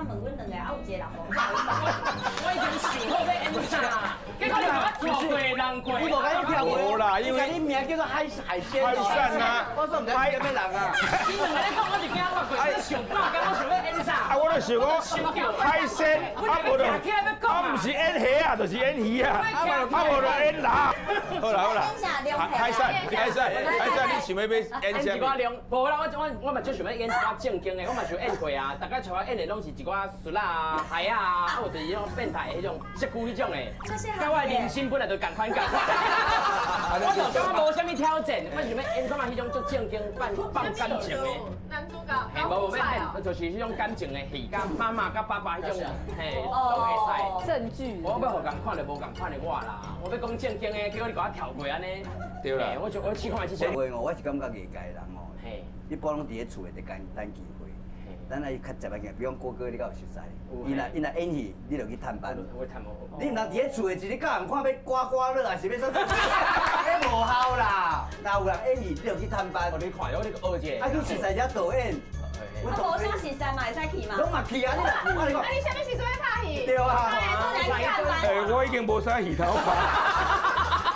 問阮兩個，啊有一個人無我已經想好欲演啥，結果你共我跳過人過。伊無共你跳過。無啦，因為你名叫做海海鮮。海鮮啊。我煞毋知你啥物人啊。你兩个咧講，我就驚我過，上百工我想欲演啥？啊，我就想講海鮮，啊無就，啊毋是演蝦啊，就是演魚啊，啊無就演螺。好啦好啦，海鮮海鮮海鮮，你想欲演啥？演一寡兩，無啦，我嘛足想欲演一寡正經的，我嘛想演過啊。逐家揣我演的攏是一寡術啊、海啊，啊有就是彼種變態彼種色龜彼種的。佮我的人生本來就仝款仝款。我就感覺無啥物挑戰，我想欲演看覓彼種足正經放放感情的。男主角。嘿，無無欲演，就是彼種感情的戲，佮媽媽佮爸爸彼種，嘿，攏會使。證據。我欲予仝款的，無仝款的我啦。我欲講正經的，結果你共我跳過按呢。對啦。我就我試看覓這些。話哦，我是感覺藝界人哦，一般攏佇咧厝內佇等等機會。咱愛較捷仔鏡，比如講郭哥，你敢有熟似？伊若演戲，你就去探班。我探無。你毋通佇咧厝內一日教人看欲刮刮樂，還是欲啥？彼無效啦！若有人演戲，你就去探班。你看，我你學者。啊，去熟似遮導演。啊，無啥熟似嘛會使去嘛？攏嘛去啊！你，啊，你啥物時陣欲拍戲？對啊。來探班。欸，我已經無啥戲通拍。